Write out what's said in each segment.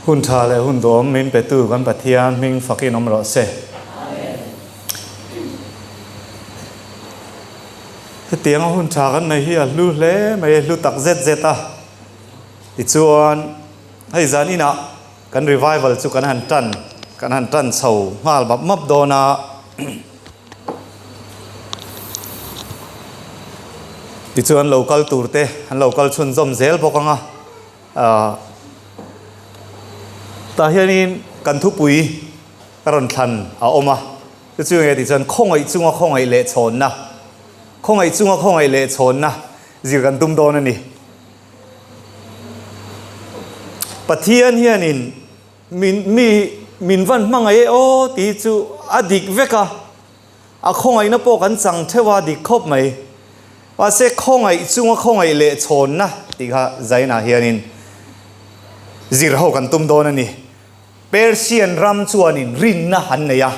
Hun tha leh hun duhawm min petu kan Pathian hming fakin awm rawh se. Hetianga hun tha kan nei hi a hlu hle mai, a hlu tak zet zet a. Tichuan, hei zan inah kan revival chu kan han tan, kan han tan chho nghal map map dawn a. Tichuan lo kal tur te an lo kal chhunzawm zel bawk ang a, tah hianin kan thupui ka rawn thlan a awm a, chu chu enge tih chuan khawngaih chunga khawngaih leh chhawnna, khawngaih chunga khawngaih leh chhawnna zir kan tum dawn a ni. Pathian hianin Min mi min van hmangaih e aw tih hi chu a dik vek a, a khawngaihna pawh kan chang theuh a dik khawp mai. Mahse khawngaih chunga khawngaih leh chhawnna tih kha Zainah hianin zir ho kan tum dawn a ni. Persian ram chuanin rinna an nei a,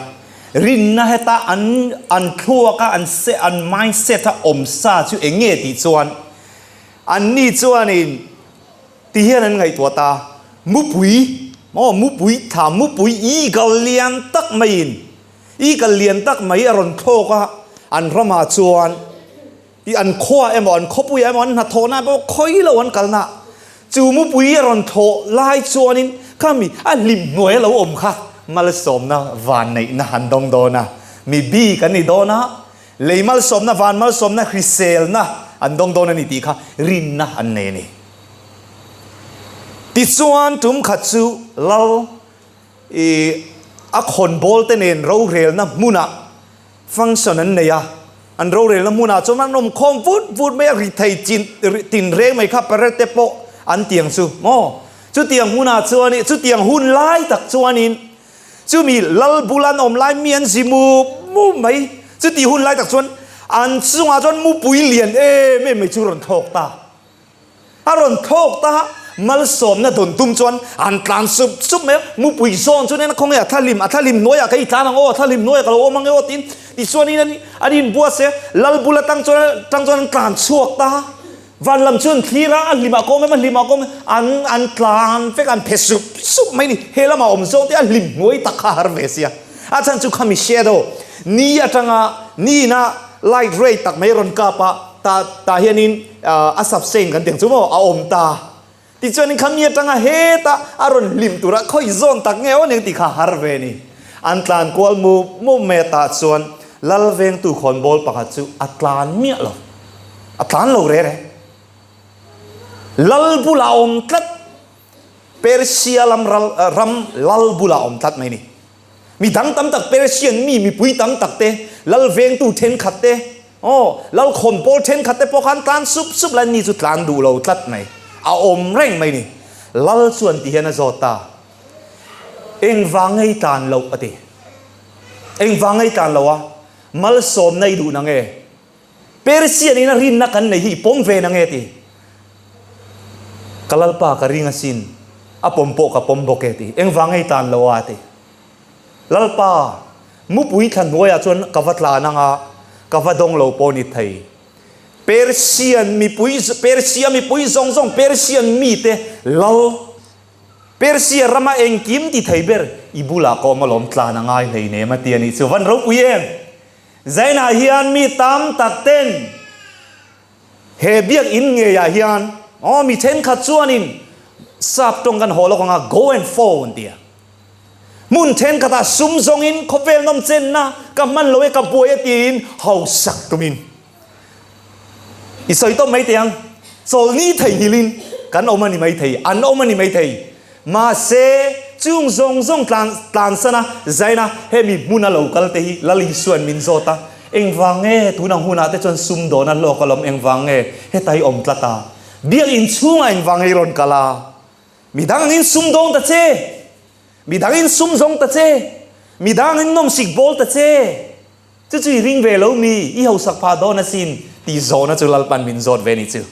rinna heta an an thluaka an se an mindset a awm sa chu eng nge tih chuan anni chuanin Ti hian an ngaihtuah ta, Mupui, maw mupui thla mupui eagle lian tak maiin, eagle lian tak mai a rawn thlawk a, an ramah chuan i an khua emaw an khawpuiah emaw an hnathawhna pawh khawi lo an kalna chu mupui a rawn thlawh lai chuanin khami a hlim hnuai a lo awm kha malsawmna vanneihna an dawng dawn a, mi bik an ni dawn a, lei malsawmna van malsawmna hriselna an dawng dawn a ni tih kha rinna an nei a ni. Tichuan tum khat chu Lal i a khawnbawl te nen rorelna hmunah function an nei a, an rorelna hmunah chuan an awm khawm vut vut mai a, ri thei chin tin reng mai kha parade te pawh an tiang chu maw? Chutiang hmunah chuan i chutiang hun lai tak chuanin chumi Lal bula an awm lai mi an zi mup mup mai, chutih hun lai tak chuan an chungah chuan mupui lian em em mai chu rawn thlawk ta. A rawn thlawk ta, malsawmna dawn tum chuan an tlan sup sup mai a, mupui zawn chu nen a khawnge a thlalim, a thlalim hnuaiah ka i tlan ang aw, a thlalim hnuaiah ka lo awm ang e aw tiin tichuanin an an inbuat se, lal bul atang chuan atang chuan an tlan chhuak ta, van lam chu an thlir a, a hlimah ka awm em, a hlimah ka awm em, an an tlan vek a, an phe sup sup mai a ni, he lamah awm zawng te a hlim hnuai tak kha a har ve sia, a chhan chu khami shadow ni atanga ni ina light ray tak mai rawn kap a, tah tah hianin a substain kan tih ang chu maw a awm ta. Tichuanin khami atanga heta a rawn hlim tura khawi zawn tak nge aw aniang tih kha a har ve a ni. An tlan kual mup mup mai a tah chuan lal vengtu khawnbawl pakhat chu a tlan miah lo. A tlan lo re re. Lal bulah a awm tlat. Persia lam ral ram lal bulah a awm tlat mai a ni. Mi dang tam tak Persian mi mipui tam tak te, lal vengtu thenkhat te, aw, lal khawn pawl thenkhat te pawh khan tlan sup sup lai ni chu tlan duh lo tlat mai. A awm reng mai ni. Lal chuan ti hian a zawt ta. Engvang ngei tlan loh a ti. Engvang ngei tlan loh a? Malsawmna i duh nange? Persian in a rinna kan nei hi i pawm ve nange ti. Ka Lalpa ka ring asin, a pawm pawh ka pawm bawk e ti. Engvang ngei tan lo a ti. Lalpa, mupui thla hnuaiah chuan ka va tlan anga, ka va dawng lo pawh ni thei. Persian mipui, Persia mipui zawng zawng, Persian mite Lal, Persia rama engkim ti thei ber, i bulah ka awm alawm tlan a ngai hleinem a ti a nih chu. Van ropui em! Zainah hian mi tam tak ten he biakinn ngeiah hian aw mi thenkhat chuanin sap tawng kan haw lawk anga go and phone tia hmun thenkhatah sum zawngin khawvel nawm chenna ka hman lo e ka buai e tiin hausak tumin i sawi tawp mai teh ang chawlni theihnghilhin kan awm a ni maithei an awm a ni maithei. Mahse, chung zawng zawng tlan tlansan a, zaina hemi hmuna lo kal te hi Lal Isua'n min zawt a, Engvang nge tun ang hunah te chuan sum dawn a hlawk alawm, engvang nge heta hi awm tlat a, biakinn chhungah engvang nge i rawn kal a, midang angin sum dawng ta che, midang in sum zawng ta che, midang angin nawmsik bawl ta che, Chu chu i ring ve lo mi, i hausak phah dawn asin tih zawhna chu Lalpan min zawt ve ni chu.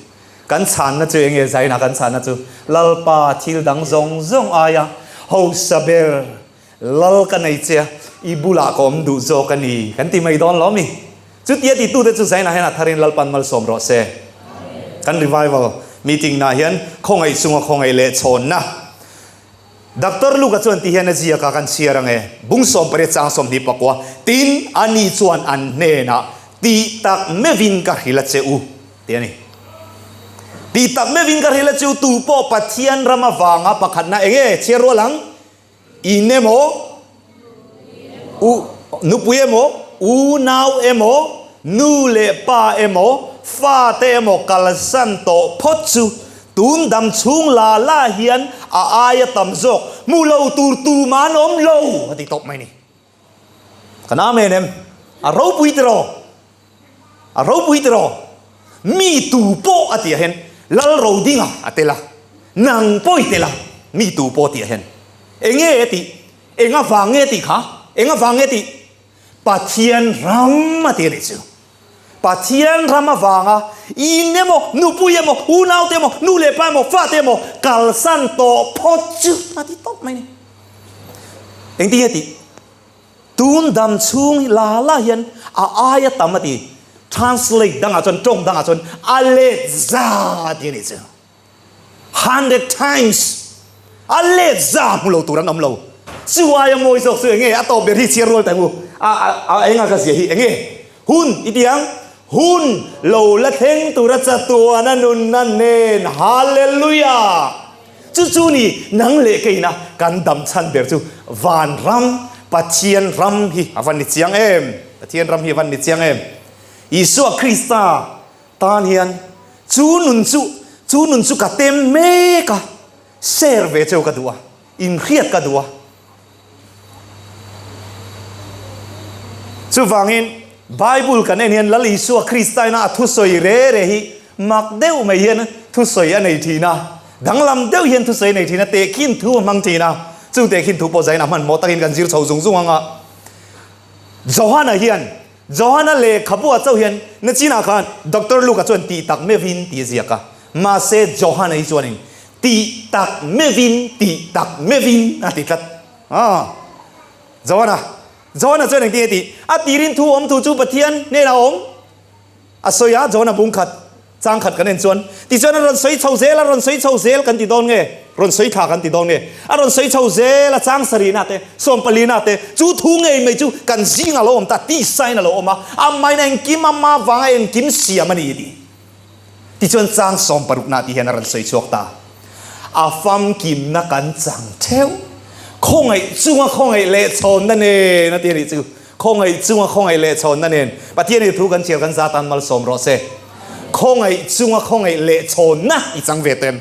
Kan chhanna chu enge zaina kan chhanna chu Lalpa thil dang zawng zawng aia hausa ber Lal ka nei che a, i bulah ka awm duh zawk a ni kan ti mai dawn lo mi. Chutia titute chu zaina hian a tharin Lalpan malsawm rawh se. Kan revival meeting nah hian khawngaih chunga khawngaih leh chhawnna. Doctor Luka chuan ti hian a ziak a, kan chhiar ang e, bung 18 chang 24, Tin, ani chuan an hnenah, Tih tak meuhin ka hrilh a che u, ti a ni. Tih tak meuhin ka hrilh a che u, tu pawh Pathian ram avanga pakhatna eng nge chhiar rual ang? In emaw, u, nupui emaw, unau emaw, nu leh pa emaw, fate emaw kalsan tawh phawt chu tun dam chhung la la hian a aia tam zawk hmu lo tur tumah an awm lo, a ti tawp mai ni. Kan amen em? A ropui tiraw? A ropui tiraw? Mi tu pawh a tih ah hian Lal Rodinga a tel a, nang pawh i tel a, mi tu pawh a tih ah hian eng nge a tih? Eng avang nge a tih kha? Eng avang nge a tih? Pathian ram a ti a nih chu. Pathian ram avanga in emaw, nupui emaw, unaute emaw, nu leh pa emaw, fate emaw kalsan tawh phawt chu a ti tawp mai ni. Engtin nge tih? Tun dam chhung la la hian a aia tam a ti. Translate dangah chuan, tawng dangah chuan a let za a ti a nih chu. 100 times a let za hmu lo tur an awm lo. Chu aia mawi zawk chu enge a tawp ber hi chhiar rual ta ang u. A a enga ka zia hi enge? Hun i ti ang. Hun lo la thleng tura chatuana nunna nen. Hallelujah! Chu chu ni nang leh keina kan dam chhan ber chu van ram, Pathian ram hi a van ni chiang em? Pathian ram hi a van ni chiang em? Isua Krista tan hian chu nun chu, chu nun chu ka tem mek a, share ve cheu ka duh a, inhriat ka duh a. Chuvangin, Bible kan en hian Lal Isua Krista ina a thusawi re re hi mak deuh mai hian thusawi a nei thin a, danglam deuh hian thusawi a nei thin a, tehkhin thu a hmang thin a, chu tehkhin thu pawh zain a hmanhmawh takin kan zir chho zung zung ang a. Johana hian, Johana lehkhabu ah chauh hian nachinah khan Doctor Luke-a chuan tih tak meuhin tih a ziak a, mahse Johana hi chuanin Tih tak meuhin, tih tak meuhin a ti tlat. Aw. Johana, Johana chuan engtin nge tih? A tirin thu awm thu chu Pathian hnenah a awm. A sawi a, Johana bung khat, chang khat kan en chuan. Tichuan a rawn sawi chho zel, a rawn sawi chho zel kan ti dawn nge? Rawn sawi thla kan ti dawn nge? A rawn sawi chho zel a, chang sarihna te, sawmpalina te, chu thu ngei mai chu kan zingah a lo awm ta, tisain a lo awm a, amahin a engkim, ama vanga engkim siam a ni a ti. Tichuan chang sawmparukna tih hian a rawn sawi chhuak ta. A famkimna kan chang theuh. Khawngaih chunga khawngaih leh chhawnna nen a ti a nih chu. Khawngaih chunga khawngaih leh chhawnna nen. Pathian i thu kan chhiar kan za tan malsawm rawh se. Khawngaih chunga khawngaih leh chhawnna i chang ve tawh em?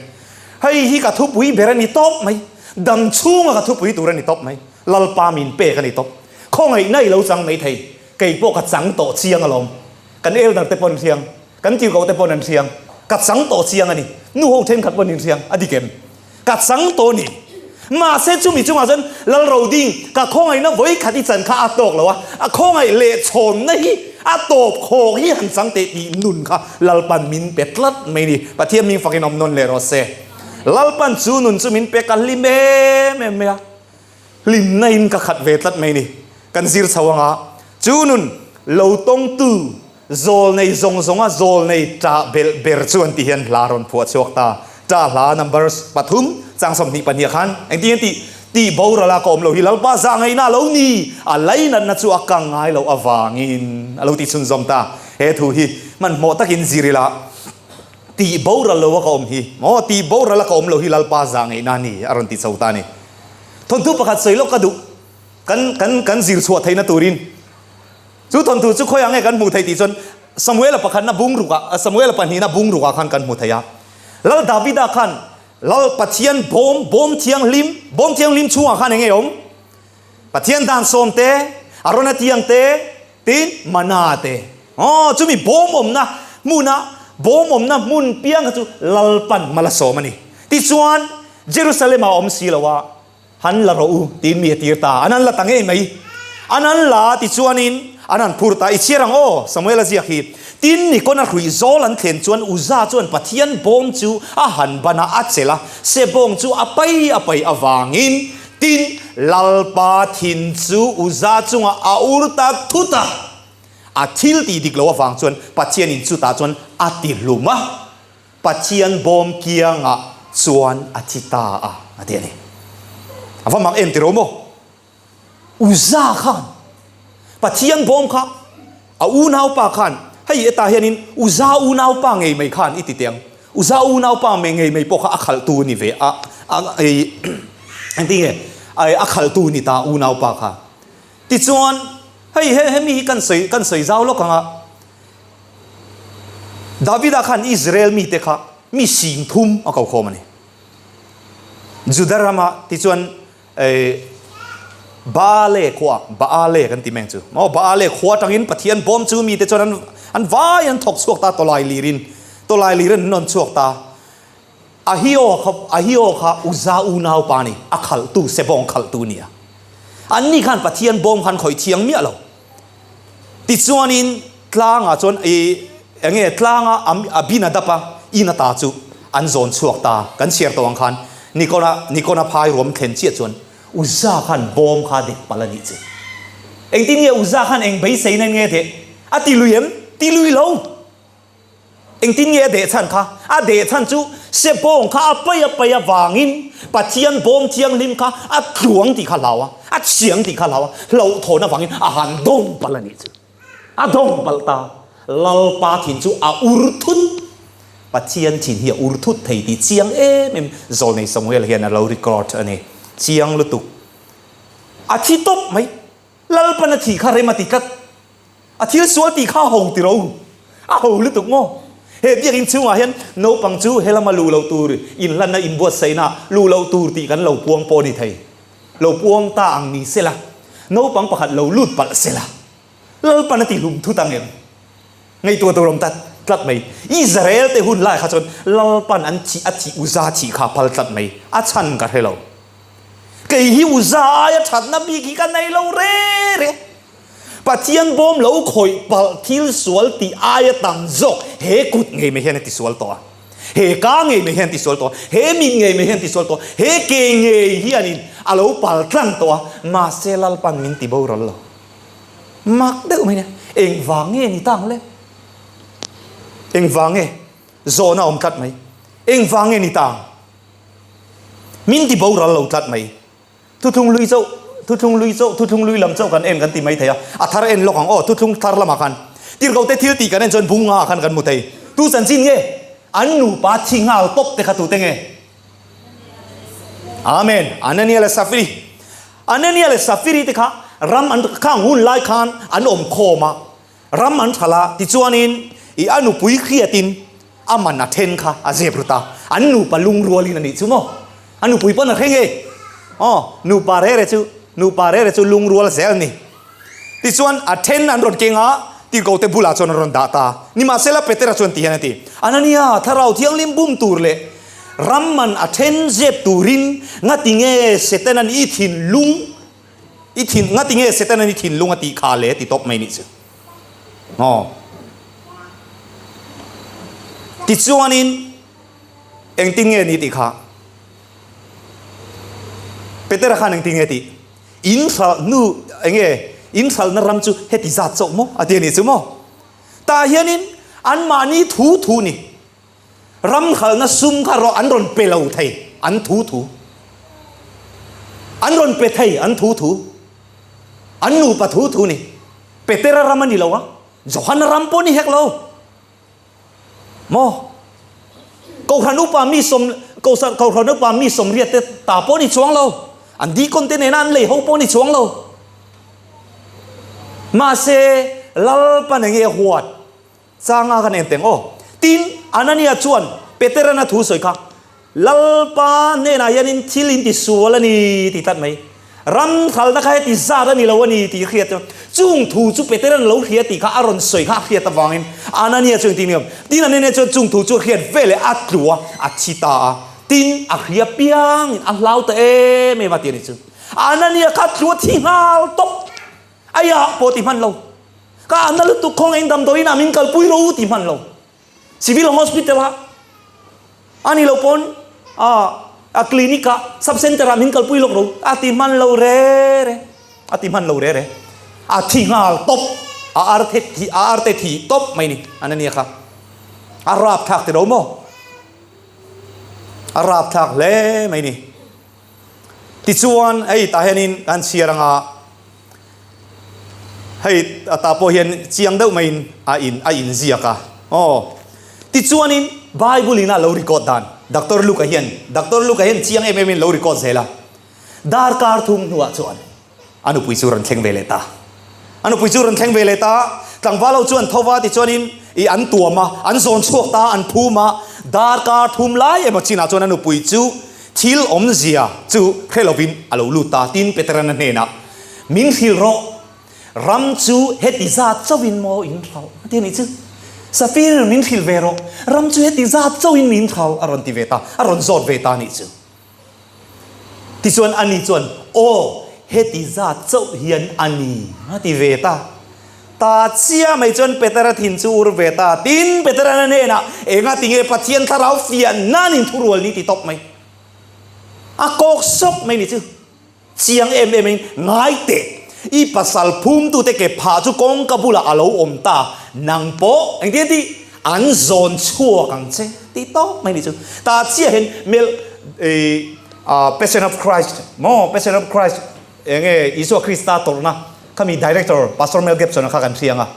Hei hi ka thupui ber a ni tawp mai. Dam chhunga ka thupui tur a ni tawp mai. Lalpa min pek a ni tawp. Khawngaihna i lo chang mai thei. Kei pawh ka chang tawh chiang alawm. Kan elder te pawh an hriang, kan tirhkoh te pawh an hriang, ka chang tawh chiang a ni. Nu ho thenkhat pawh an inhriang, a dik em? Ka chang tawh a ni. Mahse chumi chungah chuan Lal Roding, ka khawngaihna vawi khat i chan kha a tawk lo a, a khawngaih leh chhawnna hi a tawp khawk hi han chang teh tih nun kha Lalpan min pe tlat mai ni. Pathian ming fakin awm nawn leh rawh se. Lalpan chu nun chu min pe ka hlim em em mai a. Hlimna in ka khat ve tlat mai ni. Kan zir chho anga chu nun lo tawngtu zawlnei zawng zawnga zawlnei ṭah belh ber chu an ti hian hla rawn phuah chhuak ta. Ṭah hla number pathum chang 22 ah khan engtin nge tih tih boral a ka awm lo hi Lalpa zah ngaihna a lo ni, a lainatna chu a kang ngai loh avangin a lo ti chhunzawm ta. He thu hi hmanhmawh takin zir ila tih boral lo a ka awm hi maw tih boral a ka awm lo hi Lalpa zah ngaihna a ni a rawn ti chho ta a ni. Thawnthu pakhat sawi lawk ka duh. Kan kan kan zir chhuah theihna turin. Chu thawnthu chu khawiah nge kan hmuh theih tih chuan Samuela pakhatna bung rukah Samuela pahnihna bung rukah khan kan hmu thei a. Lal Davida khan Lal Pathian bawm bawm thianghlim bawm thianghlim chhungah khan enge awm? Pathian dan sawm te, Arona tiang te, tin mana te. Aw chumi bawm awmna hmuna bawm awmna hmun piang kha chu Lalpan mal a sawm a ni. Tichuan Jerusalem-ah a awm si lo a, Han la rawh u, tiin mi a tir ta. An han la ta ngei mai. An han la a tichuanin an han phur ta. I chhiar ang aw, Samuel a ziak hi. Tin, Nikon a hruih zawl an thlen chuan Uza chuan Pathian bawm chu a han ban a, a chelh a, sebawng chu a pai a pai avangin. Tin, Lalpa thin chu Uza chungah a ur ta thut a. A thil tih dik lo avang chuan Pathianin chutah chuan a ti hlum a. Pathian bawm kiangah chuan a thi ta a, a ti a ni. A va mak em tiro maw? Uza khan Pathian bawm kha a unaupa khan hei hetah hianin Uza unaupa ngei mai khan i ti teh ang. Uza unaupa ngei mai pawh kha a khalhtu a ni ve a, engtin nge a khalhtu a ni ta unaupa kha. Tichuan hei he hemi hi kan sawi kan sawi zau lawk ang a, Davida khan Israel mite kha mi 30,000 a ko khawm a ni. Juda rama tichuan Baale khua, Baale kan ti meng chu maw, Baale khua atangin Pathian bawm chu mite chuan an an vai an thawk chhuak ta tawlai lirin, tawlai lirin an rawn chhuak ta. Ahio kha Ahio kha Uza unau pa a ni, a khalhtu, sebawng khalhtu a ni a. Anni khan Pathian bawm khan khawih thiang miah lo. Tichuanin tlangah chuan i eng nge tlanga Abinadab-a in ata chu an zawn chhuak ta. Kan chhiar tawh ang khan Nikona Nikona phai ruam thlen chiah chuan Uza khan bawm kha dek palh a nih chu. Engtin nge Uza khan eng beiseina nge deh? A ti lui em? Ti lui lo. Engtin nge a deh chhan kha? A deh chhan chu sebawng kha a pai a pai avangin Pathian bawm thianghlim kha a tluang tih kha hlau a, a chhiang tih kha hlau a, hlauhthawn avangin a han dawng palh a nih chu. A dawng palh ta. Lalpa thin chu a ur thut. Pathian thin hi a ur thut thei tih chiang em em Zawlnei Samuel hian a lo record a ni. Chiang lutuk. A thi tawp mai. Lalpan a thih kha rem a ti tlat. A thil sual tih kha a ho ti ro. A ho lutuk maw? He biakinn chhungah hian naupang chu he lama luh loh tur, inhlanna inbuatsaihna luh loh tur tih kan lo puang pawh a ni thei. Lo puang ta ang ni sela, naupang pakhat lo lut palh sela, Lalpan a ti hlum thut ang em? Ngaihtuah tur awm ta tlat mai. Israel te hun lai kha chuan Lalpan an thih a thih Uza thih kha a phal tlat mai. A chhan ka hre lo. Kei hi Uza aia thatna bik hi ka nei lo re re. Pathian bawm lo khawih palh thil sual tih aia tam zawk he kut ngei mai hian a tisual tawh a, he ka ngei mai hian a tisual tawh a, he mit ngei mai hian a tisual tawh a, he ke ngei hianin a lo pal tlang tawh a, mahse Lalpan min ti boral lo. Mak deuh mai nia, engvang nge ni ta ang le? Engvang nge? Zawhna a awm tlat mai. Engvang nge ni ta ang? Min ti boral lo tlat mai. Thuthlung lui chauh, thuthlung lui chauh, thuthlung lui lam chauh kan en kan ti mai thei a, a thar en lawk ang aw, thuthlung thar lamah khan tirhkoh te thil tih kan en chuan bung nga ah khan kan hmu thei. Tu chanchin nge? An nupa thi nghal tawp te kha tute nge? Amen. Anania leh Safiri. Anania leh Safiri te kha ram an khang hun lai khan an awm khawm a, Ram an thalh a, tichuanin i a nupui hriatin a man a then kha a zep rut a, an nupa lungrualin a nih chu maw? A nupui pawn a hre ngei. Aw, nupa re re chu, nupa re re chu lungrual zel a ni. Tichuan a then an rawn keng a, tirhkohte bulah chuan an rawn dah ta. Nimahsela Petera chuan ti hian a ti, Anania, Thlarau Thianghlim bum tur leh ram man a then zep turin ngati nge Setanan i thinlung I thin, ngati nge Setanan i thinlung a tih kha le ti tawp mai nih chu. Aw. Tichuanin engtin nge ni tih kha Petera khan engtin nge tih? In hralh hnu enge in hralhna ram chu heti zat chauh maw a ti a nih chu maw? Tah hianin anmahni thu thu ni. Ram khalhna sum kha rawh an rawn pe lo thei an thu thu. An rawn pe thei an thu thu. An nupa thu thu ni. Petera ram a ni lo a, Johana ram pawh ni hek lo. Maw? Kohhran upa mi sawm Kohhran upa mi sawmriat te ta pawh ni chuang lo. An deacon te nena an lei ho pawh ni chuang lo. Mahse, Lalpan enge a huat? Changa kan en teng aw. Tin, Anania chuan Peteran a thu sawi kha, Lalpa hnenah hianin thil in ti sual a ni ti tlat mai. Ram thalna kha heti zat a ni lo a ni tih hriat chu. Chung thu chu Peteran lo hria tih kha a rawn sawi kha a hriat avangin Anania chuan engtin nge awm? Tin, Anania chuan chung thu chu a hriat veleh a tlu a, a thi ta a. Tin, a hria piangin a hlau ta em em a ti a ni chu. Anania kha tlu a thi nghal tawp. Aiah pawh ti hman lo. Ka ahna lutuk khawng eng damdawiin ah min kalpui ro ti hman lo. Civil hospital ah a ni lo pawn a clinic ah sub center ah min kalpui lawk ro a ti hman lo re re a ti hman lo re re a thi nghal tawp a ar the thi a ar te thi tawp mai ni an ania kha a rap thlak ti lo maw a rap thlak hle mai ni. Tichuan, hei tah hianin kan chhiar anga hei tah pawh hian chiang deuh maiin a in a inziak a. Aw. Tichuanin Bible in a lo record dan Doctor Luke-a hian Doctor Luke-a hian chiang em emin lo record zel a. Darkar thum hnuah chuan a nupui chu rawn thleng ve leh ta. A nupui chu rawn thleng ve leh ta. Tlangval ho chuan tho va tichuanin i an tuam a, an zawn chhuak ta, an phum a. Darkar thum lai emaw chinah chuan a nupui chu thil awmzia chu hre lovin a lo lut ta. Tin, Peterana hnenah, Min hrilh rawh, ram chu heti zat chauhin maw in hralh? A ti a nih chu. Safir, min hrilh ve rawh, ram chu heti zat chauhin min hralh? A rawn ti ve ta, a rawn zawt ve ta a nih chu. Tichuan ani chuan, Aw, heti zat chauh hian a ni, a ti ve ta. Ta chiah mai chuan Petera thin chu ur ve ta. Tin, Petera'n a hnenah, Enga tinge Pathian thlarau fiah nan in thurual ni ti tawp mai. A kawk sawk mai ni chu. Chiang em em in, Ngai teh, i pasal phumtute ke phah chu kawngka bulah a lo awm ta, nang pawh engtin tih an zawn chhuak ang che tih tawp mai ni chu. Tah chiah hian Mel i Passion of Christ maw, Passion of Christ eng nge Isua Krista tawrhna khami director Pastor Mel Gibson-a kha kan hria ang a.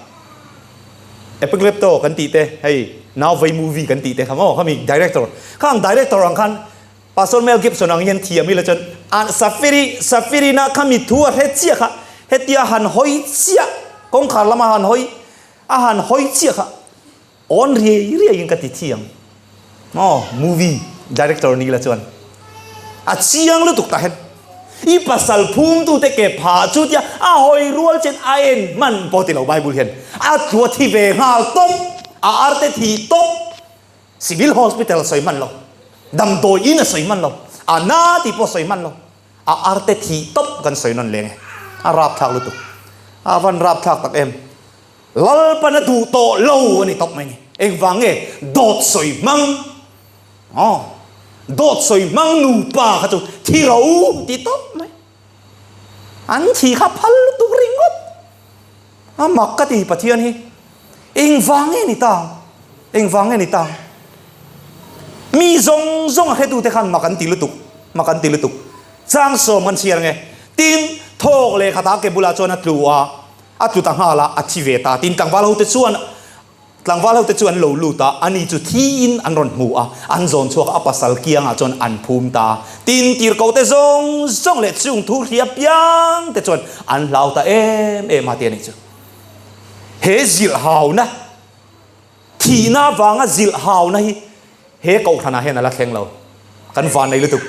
Apocalypto kan tih te hei Nauvei movie kan tih te kha maw khami director khang director ang khan Pastor Mel Gibson ang hian thiam ila chuan a Safiri Safirina kha mi thu a hre chiah kha hetia han hawi chiah kawngkhar lama han hawi a han hawi chiah kha awn riai riai in ka ti thi ang maw movie director ni ila chuan a chiang lutuk tah hian i pasal phum tu te ke phah chu tia a hawi rual chen a en hman pawh ti lo Bible hian a thu a thi ve nghal tawp a arte thi tawp. Civil Hospital sawi hman lo, damdawi in a sawi hman lo, a na tih pawh sawi hman lo, a arte thih tawp kan sawi nawn leng e. A rapthlak lutuk. A van rapthlak tak em. Lalpan a duh tawh lo a ni tawp mai ni. Engvang nge dawt sawi hmang aw dawt sawi hmang nupa kha chu thi ro tih tawp mai. An thi kha phal lutuk ringawt. A mak ka ti Pathian hi. Engvang nge ni ta? Engvang nge ni ta? Mi zawng zawng a hretute khan mak an ti lutuk, mak an ti lutuk. Chang sawm kan chhiar nge. Tin, thawk leh khatah ke bulah chuan a tlu a, a tlu ta nghal a, a thi ve ta. Tin, tlangval hote chuan Tlangval hote chu an lo lut a, ani chu thiin an rawn hmu a, an zawn chhuak a, a pasal kiangah chuan an phum ta a. Tin, tirhkohte zawng zawng leh chung thu hria piang te chuan an hlau ta em em a ti a nih chu. He zilhhauna, thihna avanga zilhhauna hi he kohhranah hian a la thleng lo. Kan van nei lutuk.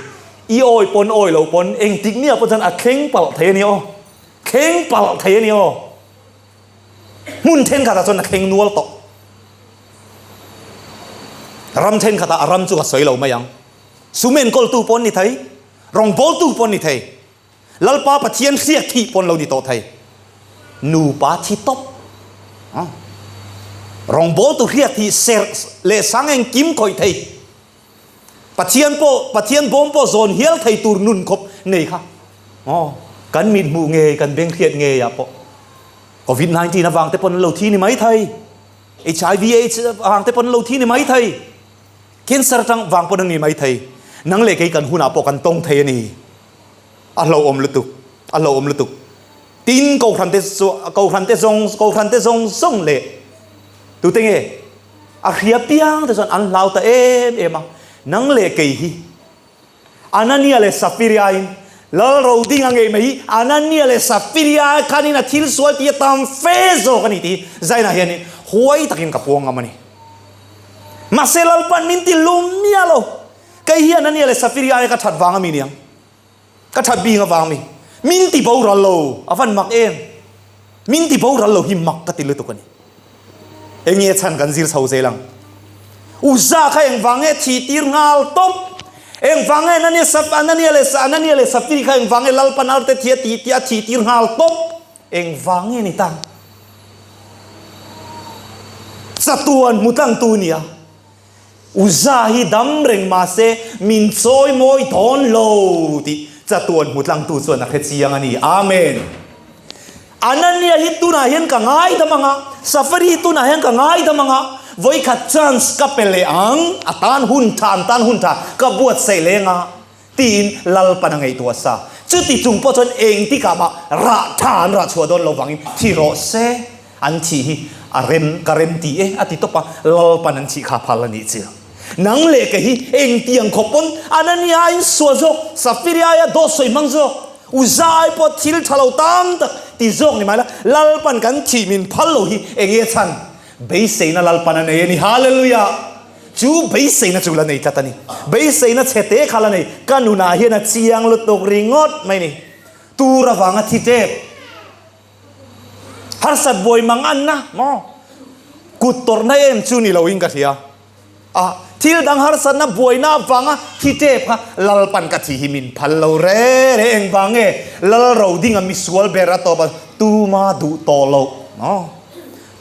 I awi pawn awi lo pawn engtik nia pawh chuan a thleng palh thei a ni aw. Thleng palh thei a ni aw. Hmun thenkhatah chuan a thleng nual tawh. Ram thenkhatah a ram chu ka sawi lo mai ang. Sum enkawltu pawh an ni thei, rawngbawltu pawh an ni thei, Lalpa Pathian hriat thih pawh an lo ni tawh thei. Nupa thi tawp. Rawngbawltu hriat thih serh leh sang engkim khawih thei. Pathian pawh, Pathian bawm pawh zawn hial thei tur nun khawp nei kha. Aw, kan mit hmuh ngei, kan beng hriat ngei ah pawh Covid 19 avang te pawn an lo thi ni mai thei. HIV AIDS avang te pawn an lo thi ni mai thei. Cancer atang vang pawn an ni mai thei. Nang leh kei kan hunah pawh kan tawng thei a ni. A hlauhawm lutuk, a hlauhawm lutuk. Tin, Kohhran te chu, Kohhran te zawng, Kohhran te zawng zawng leh tute nge a hria piang te chuan an hlau ta em em a. Nang leh kei hi Anania leh Safiriain Lal Rodinga ngei mai hi Anania leh Safiria khanin a thil sual tih a tam fe zawk a ni tih Zaina hianin huai takin ka puang ngam a ni. Mahse Lalpan min ti lum miah lo. Kei hi Anania leh Safiria ka that vang a mi niang. Ka that bing avang mi. Min ti boral lo, a van mak em. Min ti boral lo hi mak ka ti lutuk a ni. Eng nge chhan kan zir chho zel ang. Uza kha engvang nge thih tir nghal tawp. Engvang nge Anania Saf Anania leh Anania leh Safiri kha engvang nge Lalpan arte thi a tih tih a thih tir nghal tawp. Engvang nge ni ta. Chatuan hmu tlangtu nia. Uza hi dam reng mahse min chawi mawi dawn lo tih chatuan hmu tlangtu chuan a hre chiang a ni. Amen. Anania hi tunah hian ka ngaidam ang a, Safari hi tunah hian ka ngaidam ang a, vawikhat chance ka pe leh ang, a tan hun tha, an tan hun tha ka buatsaih leng a, tiin Lalpan a ngaihtuah sa. Chuti chung pawh chuan engtikah mah rah tha an rah chhuah dawn lo vangin thi rawh se, an thih hi a rem ka rem ti e a ti tawp a, Lalpan an thih kha phal a nih chu. Nang leh kei hi engtiang khawp pawn Anania aiin sual zawk, Safiri aia dawt sawi hmang zawk, Uza ai pawh thil tha lo tam tak ti zawk ni mai la, Lalpan kan thih min phal lo hi enge chhan? Beiseina Lalpan a nei a ni. Hallelujah! Chu beiseina chu la nei tlat a ni. Beiseina chhe te kha la nei. Ka nunah hian a chiang lutuk ringawt mai ni. Tur avanga thi tep. Harsat buai mang anna maw? Kut tawrhna em chu ni loin ka hria. A, thil dang harsatna buaina avanga thi tep kha Lalpan ka thi hi min phal lo re re. Engvang nge Lal ro dinga misual ber a tawp a tuma duh tawh loh maw?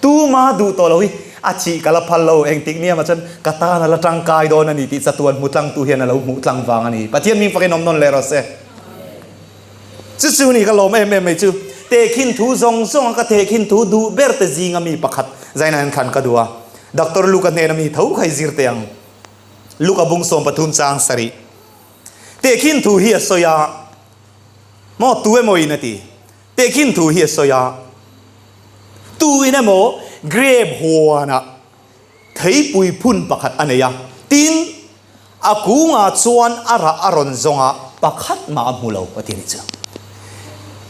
Tuma duh tawh lo hi a thih ka la phal lo, engtik nia mah chuan ka tan a la tangkai dawn a ni tih chatuan hmu tlangtu hian a lo hmuh tlang vang a ni. Pathian ming fakin awm nawn leh rawh se. Chu chu ni ka lawm em em mai chu. Tehkhin thu zawng zawng a ka tehkhin thu duh ber te zinga mi pakhat zaina hian thlan ka duh a. Doctor Luka hnena mi tho kha i zir teh ang. Luka bung 13 chang sarih. Tehkhin thu hi a sawi a, maw tu emaw in a ti. Tehkhin thu hi a sawi a, tuin emaw grape huanah theipui phun pakhat a nei a, tin, a kungah chuan a rah a rawn zawng a, pakhat mah a hmu lo a ti a nih chu.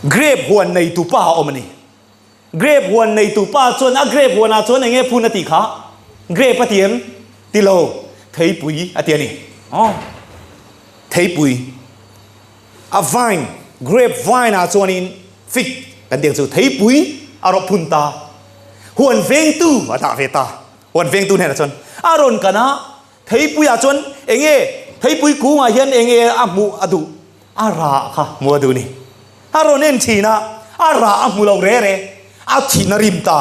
Grape huan neitu pa a awm a ni. Grape huan neitu pa chuan a grape huanah chuan eng nge phun a tih kha? Grape a ti em? Ti lo, theipui a ti a ni. Aw, theipui. A vine, grape vine ah chuanin fig kan tih ang chu theipui a rawh phun ta. Huan vengtu a dah ve ta. Huan vengtu hnenah chuan a rawn kan a, theipui ah chuan enge theipui kungah hian enge a hmuh a duh? A rah kha hmuh a duh ni. A rawn en thin a, a rah a hmu lo re re, a thihna rim ta.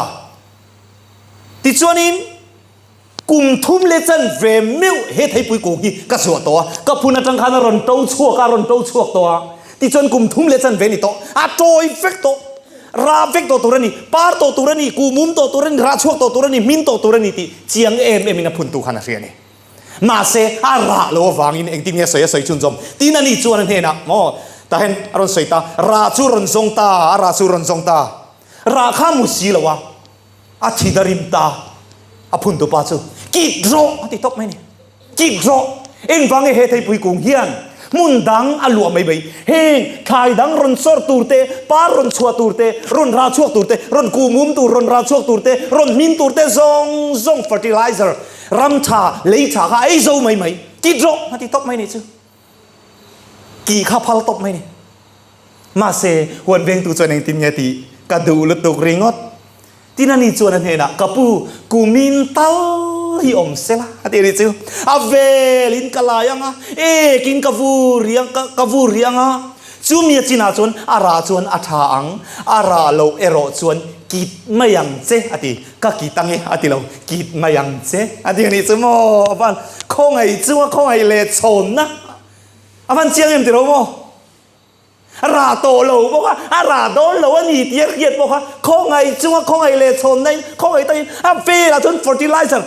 Tichuanin. Kum thum leh chan ve meuh he theipui kung hi ka zuah tawh a, ka phun atang khan a rawn to chhuak a, a rawn to chhuak tawh a, tichuan kum thum leh chan ve a ni tawh, a tawi vek tawh, rah vek tawh tur a ni, par tawh tur a ni, kuhmum tawh tur a ni, rah chhuak tawh tur a ni, hmin tawh tur a ni tih chiang em em in a phuntu khan a hria a ni. Mahse, a rah lo avangin engtin nge sawi a sawi chhunzawm? Tin ani chuan a hnenah, Maw, tah hian a rawn sawi ta, rah chu rawn zawng ta, a rah chu rawn zawng ta, rah kha a mu si lo a, A thi da rim ta. A phun tupa chu kit rawh a ti tawp mai a ni. Kit rawh. Engvang nge he theipui kung hian hmun dang a luah mai mai? Heng thlai dang rawn sawr tur te, par rawn chhuah tur te, rawn rah chhuak tur te, rawn kuhmum tur, rawn rah chhuak tur te, rawn hmin tur te zawng zawng fertilizer, ram tha, lei tha kha a ei zo mai mai. Kit rawh a ti tawp mai a ni chu. Kih kha phal tawp mai a ni. Mahse, huan vengtu chuan engtin nge tih ka duh lutuk ringawt. Tin ani chuan a hnenah, Ka pu, kumin tal hi awm se la, a ti a nih chu. A velin ka lai ang a, ekin ka vur rih ang, ka vur rih ang a. Chumi a chinah chuan a rah chuan a tha ang, a rah loh erawh chuan kit mai ang che, a ti. Ka kit ang e, a ti lo, kit mai ang che, a ti a nih chu maw? A van khawngaih chunga khawngaih leh chhawnna a van chiang em ti lo maw? A rah tawh lo bawk a, a rah dawn lo a ni tih a hriat bawk a, khawngaih chunga khawngaih leh chhawnna in khawngaih takin a velah chuan fertilizer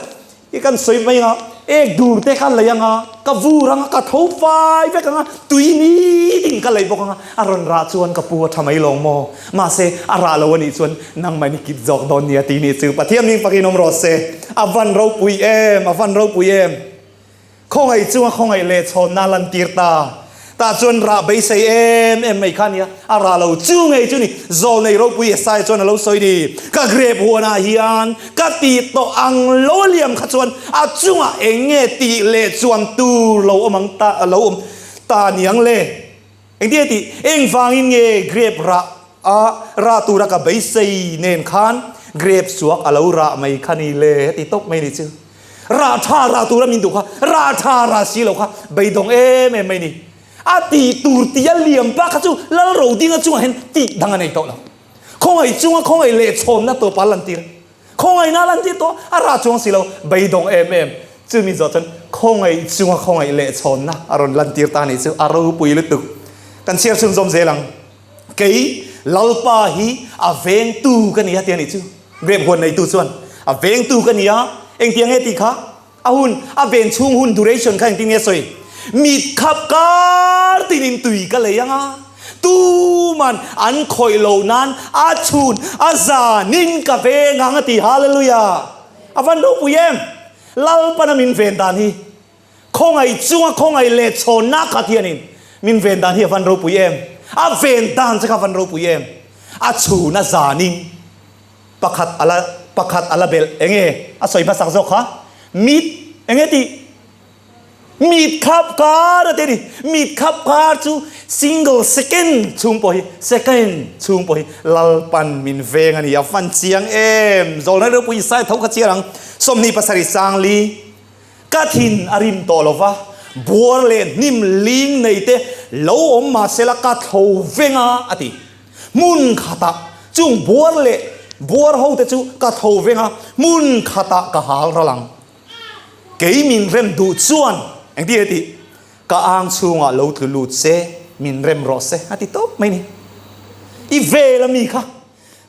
hi kan sawi mai ang a, ek dur te kha lei ang a, ka vur ang a, ka tho fai vek ang a, tui nitin ka lei bawk ang a, a rawn rah chuan ka pu a tha mai lawng maw? Mahse, a rah lo a nih chuan nangmah in i kit zawk dawn nia tih nih chu Pathian ming fakin awm rawh se. A van ropui em! A van ropui em! Khawngaih chunga khawngaih leh chhawnna a lantir ta. Tah chuan rah beisei em em mai kha a nia, a rah lo chu ngei chu ni. Zawlnei ropui Esai chuan a lo sawi ni, Ka grep huanah hian ka tih tawh ang lo a liam kha chuan a chungah eng nge tih leh chuan tur lo awm ang ta lo awm ta niang le? Engtin nge tih? Engvangin nge grape rah a rah tura ka beisei nen khan grape suak a lo rah mai kha ni le? Heti tawp mai ni chu. Rah tha rah tura min duh kha, rah tha rah si lo kha beidawng em em mai ni. A tih tur tih a liam bak kha chu Lal Rodinga chungah hian tih dang a nei tawh lo. Khawngaih chunga khawngaih leh chhawnna tawpa a lantir. Khawngaihna a lantir tawh a rah chuang si lo, beidawng em em. Chumi zawh chuan khawngaih chunga khawngaih leh chhawnna a rawn lantir ta a nih chu a ropui lutuk. Kan chhiar chhunzawm zel ang. Kei Lalpa hi a vengtu ka ni a ti a nih chu. Grape huan neitu chuan a vengtu ka ni a, engtiang nge tih kha? A hun, a ven chhung hun, duration, kha engtin nge sawi? Mit khap kar tinin tui ka lei ang a. Tuman an khawih loh nan a chhun a zanin ka veng ang a ti. Hallelujah! A van ropui em! Lalpana min ven dan hi khawngaih chunga khawngaih leh chhawnna khat hianin min ven dan hi a van ropui em! A ven dan che kha a van ropui em! A chhun a zanin pakhat a la pakhat a la belh enge a sawi hmasak zawk kha mit enge tih Mit khap kar a ti a ni. Mit khap kar chu single second chhung pawh hi, second chhung pawh hi Lalpan min veng a ni. A fan chiang em? Zawlnai ropui Isaiah tho kha chiar ang. 27 Sangli, Ka thin a rim tawh lo va, buar leh hnim ling nei te lo awm mah sela ka thlo veng a, a ti. Hmun khatah chung buar leh buar ho te chu ka thlo veng a, hmun khatah ka hal ral ang. Kei min rem duh chuan engtin nge tih? Ka ang chhungah lo tlu lut se, min rem rawh se a ti tawp mai ni. I vel a mi kha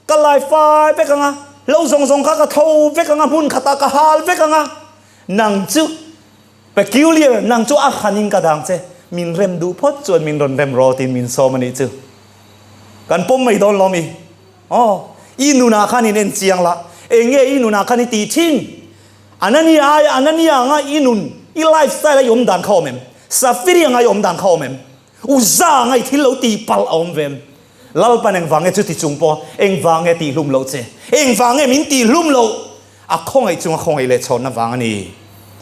ka lai fai vek ang a, lo zawng zawng kha ka tho vek ang a, hmun khatah ka hal vek ang a, nang chu peculiar, nang chu a hranin ka dang che, min rem duh phawt chuan min rawn rem rawh tiin min sawm a nih chu. Kan pawm mai dawn lo mi? Aw, i nunah khan in en chiang la, eng nge i nunah khan i tih thin? Anania aia Anania anga i nun, i life style a i awm dan kha awm em? Safiri anga i awm dan kha awm em? Uza anga i thil lo tih palh a awm ve em? Lalpan engvang nge chuti chung pawh engvang nge tih hlum loh che? Engvang nge min tih hlum loh? A khawngaih chunga khawngaih leh chhawnna vang a ni.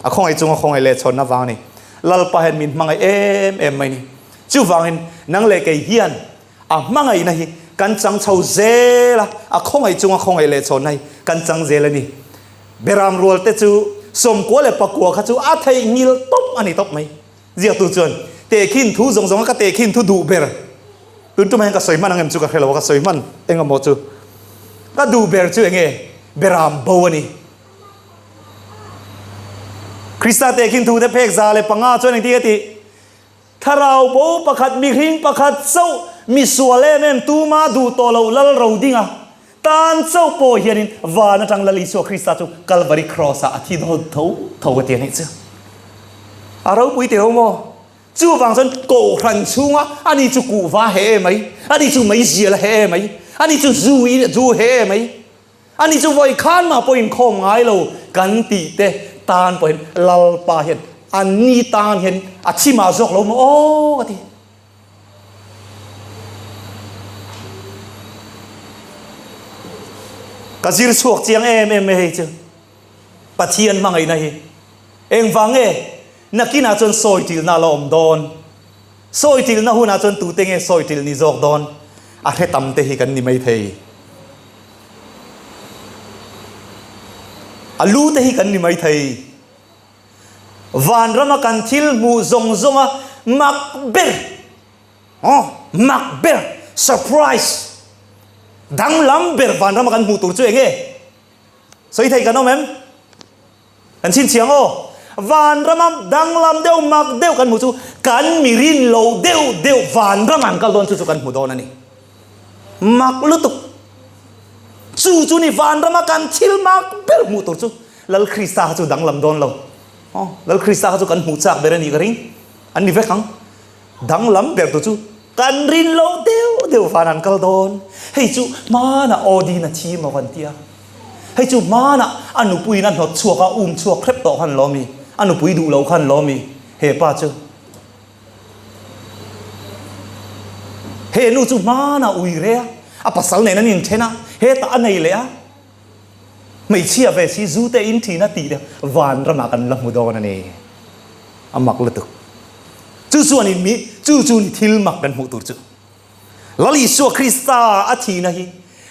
A khawngaih chunga khawngaih leh chhawnna vang a ni. Lalpa hian min hmangaih em em mai ni. Chuvangin nang leh kei hian A hmangaihna hi kan chang chho zel a, a khawngaih chunga khawngaih leh chhawnna hi kan chang zel a ni. Beram rualte chu 94 leh pakua kha chu a theihnghilh tawp a ni tawp mai. Ziaktu chuan, Tehkhin thu zawng zawnga ka tehkhin thu duh ber, tun tumah hian ka sawi hman ang em chu ka hre lo a, ka sawi hman eng emaw chu ka duh ber chu eng nge? Beram bo a ni. Krista tehkhin thute phek 105 chuan engtin nge tih? Thlarau bo pakhat, mihring pakhat chauh, misual em em tuma duh tawh loh lal ro dinga tan chauh pawh hianin van atang Lal Isua Krista chu Kalvari Kraws-ah a thi dawn tho tho a ti a nih chu. A ropui tih lo maw? Chuvang chuan Kohhran chhunga ani chu kuhva he em mai, ani chu meizial he em mai, ani chu zu zu he em mai, Ani chu vawi khan mah pawh inkhawm ngai lo kan tih te tan pawhin Lalpa hian a ni tan hian a thi mah zawk lo maw aw ka ti. Ka zir chhuak chiang em em mai hei chu Pathian hmangaihna hi engvang nge nakinah chuan sawi tilna a la awm dawn. Sawi tilna hunah chuan tute nge sawi til ni zawk dawn? A hre tam te hi kan ni mai thei. A lu te hi kan ni mai thei. Vanrama kan thil hmuh zawng zawnga mak ber, aw, mak ber, surprise, danglam ber vanrama kan hmuh tur chu eng nge? Sawi thei kan awm em? Kan chhinchhiang aw. Vanrama danglam deuh mak deuh kan hmuh chu kan mi rin lo deuh deuh vanram an kal dawn chu chu kan hmu dawn a ni. Mak lutuk. Chu chu ni vanrama kan thil mak ber hmuh tur chu Lal Krista kha chu danglam dawn lo. Aw, Lal Krista kha chu kan hmuh chak ber a nih ka ring. An ni vek ang. Danglam ber tu chu kan rin lo deuh deuh van an kal dawn. Hei chu hmanah Audin a thi maw kan tia. Hei chu hmanah a nupuiin a hnawt chhuak a, um chhuak hrep tawh khan lawm i, a nupui duh lo khan lawm i he pa chu. He nu chu hmanah ui re a, a pasal nen an inthen a, hetah a nei leh a. Hmeichhia ve si zu te in thin a tih te vanramah kan la hmu dawn a ni. A mak lutuk. Chu chuan in mi, chu chu ni thil mak kan hmuh tur chu. Lal Isua Krista a thihna hi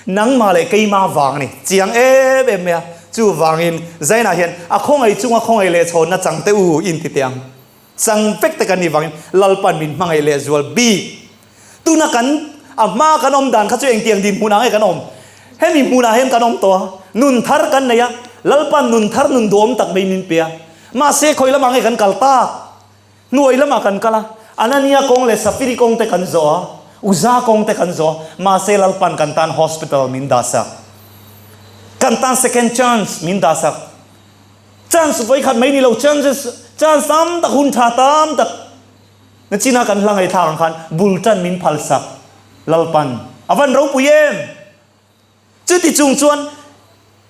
nangmah leh keimah vang a ni. Chiang em em mai a. Chuvangin Zainah hian a khawngaih chunga khawngaih leh chhawnna chang teh u in ti teh ang. Chang vek te kan nih vangin Lalpan min hmangaih leh zual bik. Tuna kan a hma kan awm dan kha chu engtiang dinhmunah nge kan awm? Hemi hmunah hian kan awm tawh a, nun thar kan nei a, Lalpan nun thar nun duhawm tak mai min pe a. Mahse khawi lamah nge kan kal tak? Hnuai lamah kan kal a, Anania kawng leh Safiri kawng te kan zawh a, Uza kawng te kan zawh a, mahse Lalpan kan tan hospital min dah sak. Kan tan second chance min dah sak. Chance vawi khat mai ni lo, chances, chance tam tak, hun tha tam tak. Nachina kan hla ngaihthlak ang khan bul tan min phal sak. Lalpan a van ropui em? Chuti chung chuan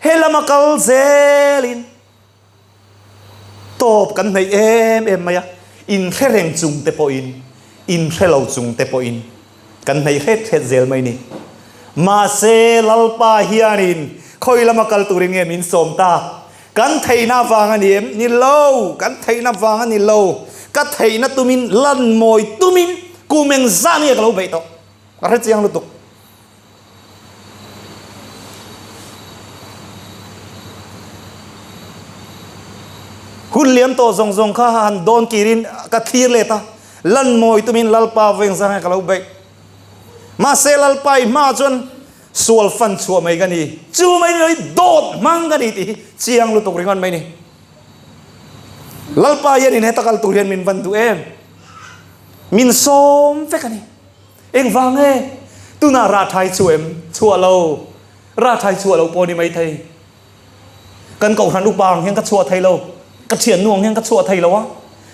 he lama kal zelin tawp kan hnaih em em mai a, inhre reng chung te pawhin, inhre lo chung te pawhin kan hnaih hret hret zel mai ni. Mahse Lalpa hianin khawi lama kal turin nge min sawm tak? Kan theihna vang a ni em? Ni lo, kan theihna vang a ni lo. Ka theihna tumin, lan mawi tumin kum engzah nge ka lo beih tawh? Ka hre chiang lutuk. Hun liam tawh zawng zawng kha han dawn kirin ka thlir let a, lan mawi tumin Lalpa vawi engzah nge ka lo beih. Mahse Lalpa i hmaah chuan sual fan chhuah mai ka ni, chu mai ni loin dawt hmang ka ni tih hi chiang lutuk ringawt mai ni. Lalpa hianin heta kal tur hian min van duh em? Min sawm vek a ni. Engvang nge? Tunah rah thai chhuah em? Chhuah lo. Rah thai chhuah lo pawh ni maithei. Kan kohhran upa ang hian ka chhuah thei lo. Ka thiannu ang hian ka chhuah thei lo a.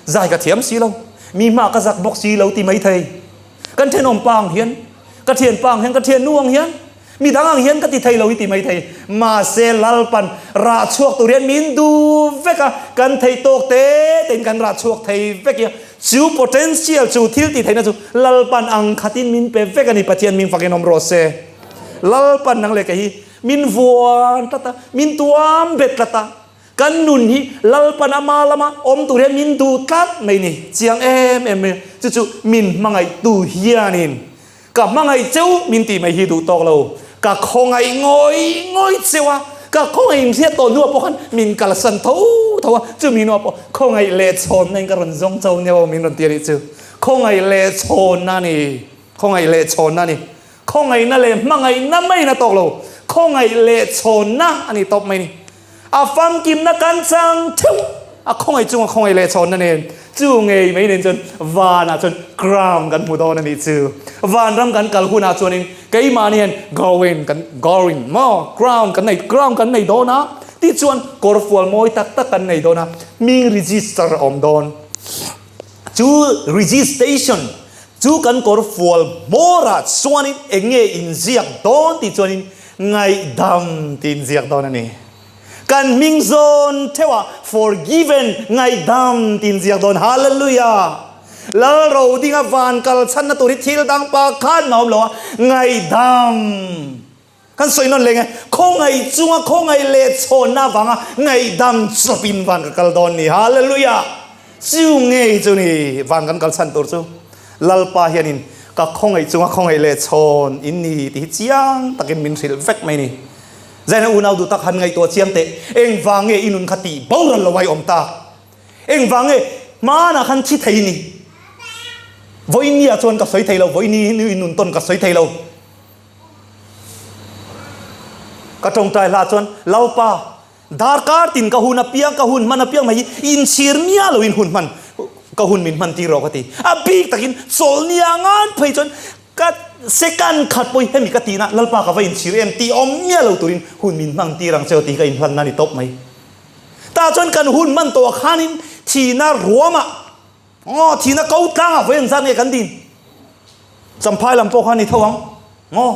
Zai ka thiam si lo. Mi hma ka zak bawk si lo ti maithei. Kan thenawm pa ang hian, ka thianpa ang hian, ka thiannu ang hian, mi dang ang hian ka ti thei lo hi ti maithei. Mahse Lalpan rah chhuak tur hian min duh vek a, kan theih tawk te tein kan rah chhuak thei vek i a. Chu potential, chu thil tih theihna chu Lalpan ang khatin min pe vek a ni, Pathian min fakin awm rawh se. Lalpan nang leh kei hi min vuan tlat a, min tuam bet tlat a, kan nun hi Lalpan ama lama awm tur hian min duh tlat mai ni, chiang em em mai a, chu chu min hmangaihtu hianin Ka hmangaih cheu min tih mai hi duh tawk lo. Ka khawngaih ngawih ngawih cheu a, ka khawngaih inhriat tawh hnuah pawh khan min kalsan tho tho a, chumi hnuah pawh khawngaih leh chhawnna in ka rawn zawng cho nia aw min rawn ti a nih chu. Khawngaih leh chhawnna a ni, khawngaih leh chhawnna a ni. Khawngaihna leh hmangaihna maiin a tawk lo, khawngaih leh chhawnna a ni tawp mai ni. A famkimna kan chang theuh a khawngaih chunga khawngaih leh chhawnna nen chu ngei mai nen chuan vanah chuan crown kan hmu dawn a nih chu. Vanram kan kal hunah chuanin keimahni hian gowin kan gowin maw crown kan nei crown kan nei dawn a tichuan kawrfual mawi tak tak kan nei dawn a hming register a awm dawn. Chu registation chu kan kawrfual hmawrah chuanin eng nge inziak dawn tih chuanin Ngaihdam tih inziak dawn a ni. Kan hming zawn theuhah forgiven, ngaihdam tih inziak dawn. Hallelujah! Lal ro dinga van kal chhanna tur hi thil dang pakhat mah a awm lo a, ngaihdam. Kan sawi nawn leng e, khawngaih chunga khawngaih leh chhawnna avanga ngaihdam chawpin van ka kal dawn ni. Hallelujah! Chu ngei chu ni van kan kal chhan tur chu Lalpa hianin ka khawngaih chunga khawngaih leh chhawn in ni tih hi chiang takin min hrilh vek mai ni. Zaina unau duh tak han ngaihtuah chiang teh, engvang nge i nun kha tih boral lo ai awm tak? Engvang nge hmanah khan thi thei ni? Vawinia chuan ka sawi thei lo, vawiini hi i nun tawn ka sawi thei lo. Ka tawngtai hlah chuan Lalpa Darkar tin ka hun apiang, ka hun hman apiang mai hi inchhir miah loin hun hman, ka hun min hman tir rawh ka ti. A bik takin chawlhnia ngan phei chuan ka second khat pawh hi hemi ka tihna Lalpa ka va inchhir em tih awm miah lo turin hun min hmang tir ang che aw tih hi ka inhlanna a ni tawp mai. Tah chuan kan hun hman tawh ah khanin thihna ruamah, aw thihna ko tlangah vawi engzat nge kan din? Champhai lam pawh kha a ni tho ang, aw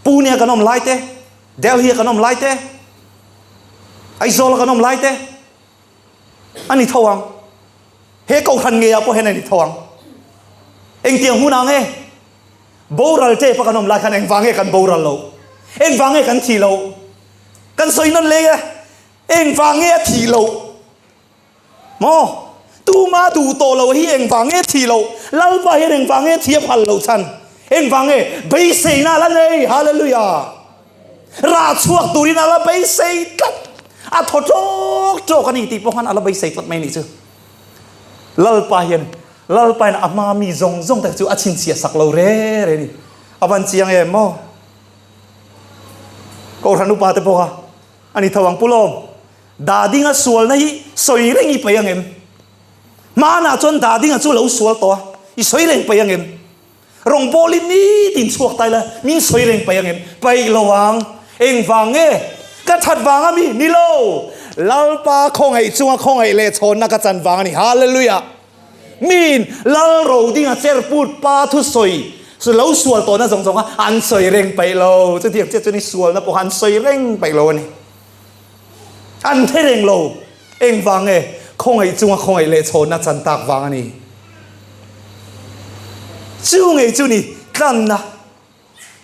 Pune a kan awm lai te, Delhi a kan awm lai te, Aizawl a kan awm lai te a ni tho ang. He kohhran ngeiah pawh hian a ni tho ang. Engtiang hunah nge boral tep a kan awm lai khan engvang nge kan boral loh? Engvang nge kan thih loh? Kan sawi nawn leng e, engvang nge a thih loh? Maw? Tuma duh tawh lo hi engvang nge thih loh? Lalpa hian engvang nge thi a phal loh chhan? Engvang nge beiseina a la nei? Hallelujah! Rah chhuak turin a la beisei tlat. A thaw tawk tawk a ni tih pawh khan a la beisei tlat mai a nih chu. Lalpa hian Lalpa hian a hma mi zawng zawng te chu a chhinchhiah sak lo re re a ni. A van chiang em maw? Kohhran upa te pawh kha a ni tho ang pu lawm. Dadinga sualna hi sawi reng i paih ang em? Hmanah chuan Dadinga chu lo sual tawh a, i sawi reng paih ang em? Rawngbawlin nitin chhuak ta ila, min sawi reng paih ang em? Paih lo ang. Engvang nge? Ka that vang a mi? Ni lo! Lalpa khawngaih chunga khawngaih leh chhawnna ka chan vang a ni. Hallelujah! Min Lal Rodinga cherput pa thusawi. Lo sual tawhna zawng zawng kha an sawi reng peih lo. Chutiang chiah chuan i sualna pawh kha an sawi reng peih lo a ni. An hre reng lo. Engvang nge? Khawngaih chunga khawngaih leh chhawnna chan tak vang a ni. Chu ngei chu ni tlanna,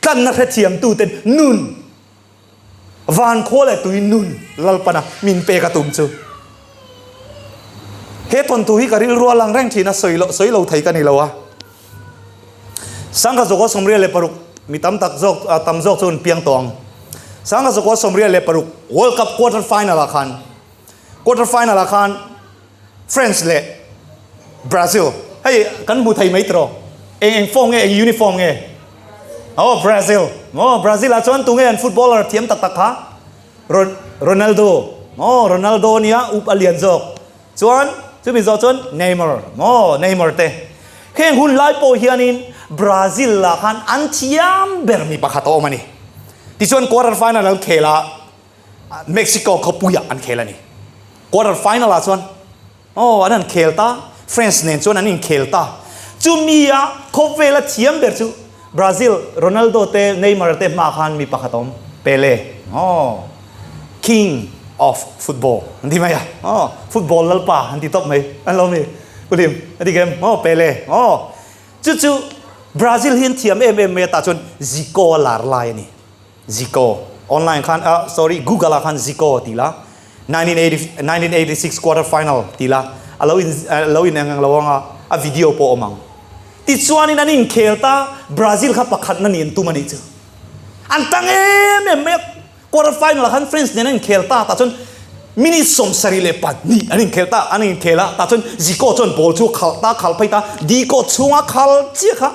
tlanna hrethiamtuten nun, van khua leh tui nun Lalpana min pek a tum chu. He thawnthu hi ka rilru a lang reng thin a, sawi loh, sawi lo thei ka ni lo a. Sangha Zakua 86 mi tam tak zawk, tam zawk chu an piang tawh ang. Sangha Zakua 86 World Cup quarter final ah khan, quarter final ah khan France leh Brazil hei kan hmu thei mai tiraw? Eng eng form nge, eng uniform nge? Oh Brazil, oh Brazil ah chuan tunge an footballer thiam tak tak kha? Ronaldo, oh Ronaldo nia up a lian zawk. Chuan chumi zawh chuan Neymar, maw Neymar te. Heng hun lai pawh hianin Brazil lah khan an thiam ber mi pakhat a awm a ni. Tichuan quarter final an khel a, Mexico khawpuiah an khel a ni. Quarter final ah chuan aw an han khel ta, France nen chuan an inkhel ta. Chumi a khawvela thiam ber chu Brazil Ronaldo te Neymar te hma khan mi pakhat a awm, Pele aw King of football an ti mai a aw football lalpa an ti tawp mai an lo mi Pu Hlim a ti kem aw Pele aw chu chu Brazil hi an thiam em em mai a tah chuan Zico a lar lai a ni. Zico online khan ah sorry Google ah khan Zico tih la 1980 1986 quarter final tih la a lo in a lo in eng ang lo anga a video pawh awm ang. Tichuanin an inkhel ta Brazil kha pakhatna nih an tum a nih chu. An tang em em mai a quarter final ah khan France nen an inkhel ta tah chuan minute 72 an inkhel ta an inkhel a tah chuan Zico chuan ball chu a khalh ta khalh phei ta Dico chhunga khal chiah kha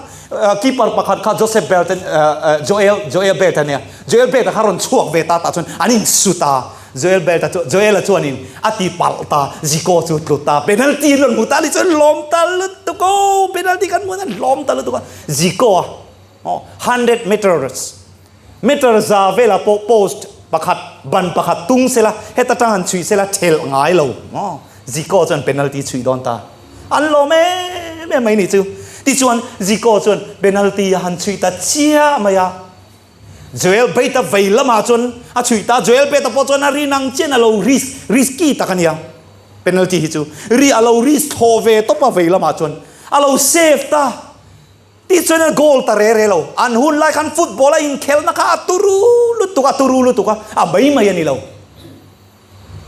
Keeper pakhat kha Joseph Belt Joel Joel Belt a nia. Joel Belt a kha rawn chhuak ve ta tah chuan an insu ta. Joel Belt a chu Joel a chuanin a ti palh ta Zico chu tlu ta. Penalty an rawn hmu ta a ni chuan lawm ta lutuk aw penalty kan hmu hian lawm ta lutuk a. Zico a 100 meters Meter za velah pawh post pakhat, ban pakhat tung sela, heta tang han chhuih sela thelh ngai lo. Maw? Zico chuan penalty chhuih dawn ta. An lawm em em mai nih chu. Tichuan Zico chuan penalty a han chhuih ta chiah mai a. Joel Bate-a vei lamah chuan a chhuih ta. Joel Bate-a pawh chuan a rin ang chian a lo risk, risky tak a nia. Penalty hi chu ri a lo risk thaw ve tawp a vei lamah chuan a lo save ta. Tichuan a goal ta re re lo. An hun lai khan football a inkhelhna kha a turu lutuk a, turu lutuk a, a mai mai a ni lo.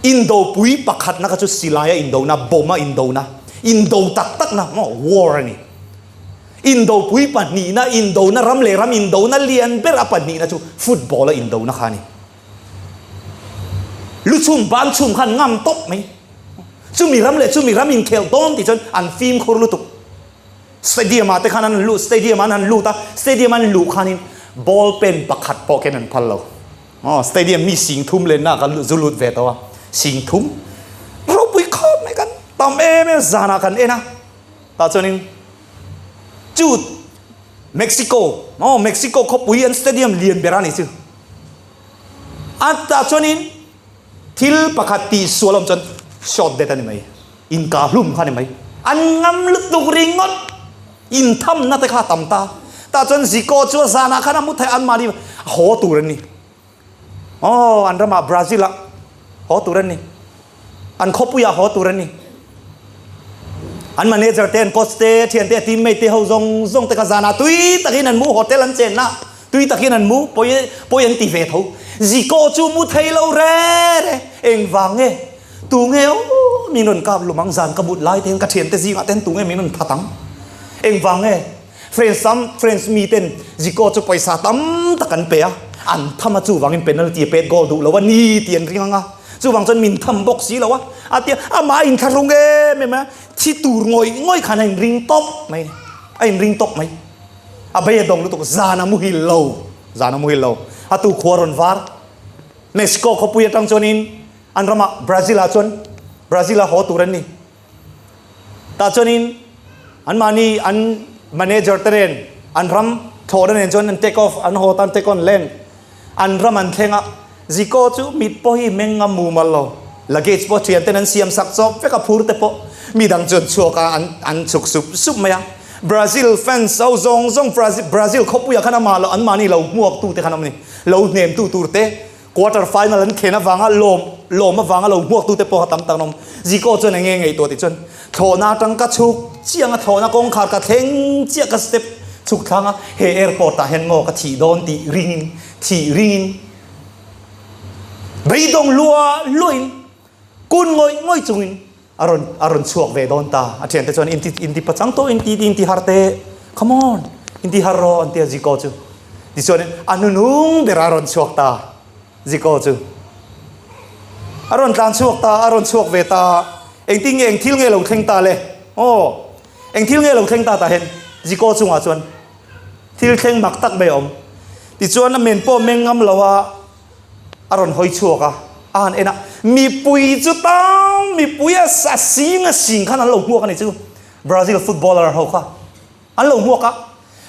Indopui pakhatna kha chu silai a indona, bomb a indona, indo tak takna maw war a ni. Indopui pahnihna, indona ram leh ram indona lian ber a pahnihna chu football a indona kha a ni. Luchhum banchhum khan ngam tawp mai. Chumi ram leh chumi ram inkhelh dawn tih chuan an fimkhur lutuk. Stadium ah te khan an lut, stadium ah an han lut a, stadium an luh khanin ball pen pakhat pawh khen an phal lo. Aw, stadium mi sing thum lenna ah kan zu lut ve tawh a, sing thum ropui khawp mai kan tam em em zanah kan en a, tah chuanin chu Mexico, aw Mexico khawpui an stadium lian ber a nih chu. A tah chuanin thil pakhat tihsual awm chuan short det a ni mai. Inka hlum kha ni mai. An ngam lutuk ringawt. Inthamna te kha a tam ta. Tah chuan Zico chu a zanah khan a mu thei anmahni haw tur an ni. Aw, an ramah Brazil ah haw tur an ni. An khawpuiah haw tur an ni. An manager te, an coach te, thian te, teammate te ho zawng zawng te kha zanah tui takin an mu, hotel an chenna tui takin an mu, pawi pawi an ti ve tho. Zico chu mu thei lo re re. Engvang nge? Tunge aw min rawn kap lum ang zan ka but lai te hian ka thiante zingah ten tunge min rawn that ang? Engvang nge French tam French mi ten Zico chu pawisa tam tak an pe a, an tham a chuvangin penalty a pet goal duh lo a ni tih an ring ang a, chuvang chuan min tham bawk si lo a, a tia amah a inthlahrung em em a, thi tur ngawih ngawih khan a inring tawp mai a inring tawp mai. A bei a dawng lutuk zan a muhil lo zan a muhil lo a tu khua rawn var Mexico khawpui atang chuanin An ramah Brazil ah chuan Brazil a haw tur an ni. Tah chuanin anmahni an manager te nen an ram thlawhna nen chuan an take off an haw tan take on land an ram an thleng a. Zico chu mit pawh hi meng ngam mumal lo. Luggage pawh thian ten an siam sak chawp vek a phur te pawh midang chuan chhuak a an an chhuk sup sup mai a. Brazil fans ho zawng zawng Brazil khawpuiah khan amah lo anmahni lo hmuaktu te khan awm a ni. Lo hnemtu tur te, quarter final an thlen avanga lawm lawm avanga lo hmuaktu te pawh kha tam tak an awm. Zico chuan eng nge ngaihtuah tih chuan thlawhna atang ka chhuk chiang a, thlawhna kawngkhar ka thleng chiah ka step chhuk thlang a, he airport ah hian maw ka thih dawn tih ringin thih ringin beidawng luah luahin kun ngawih ngawih chungin A rawn a rawn chhuak ve dawn ta. A thiante chuan inti inti pachang tawh inti inti har teh. Come on! Inti har rawh an ti a Zico chu. Tichuanin a hnunung berah a rawn chhuak ta Zico chu. A rawn tlan chhuak ta, a rawn chhuak ve ta. Engtin nge eng thil nge lo thleng ta le? Aw, eng thil nge lo thleng ta tah hian Zico chungah chuan thil thleng mak tak mai a awm. Tichuan a men pawh meng ngam lo a. A rawn hawi chhuak a, a han en a, mipui chu tam, mipui a a sing a sing khan an lo hmuak a ni chu, Brazil footballer ho kha an lo hmuak a,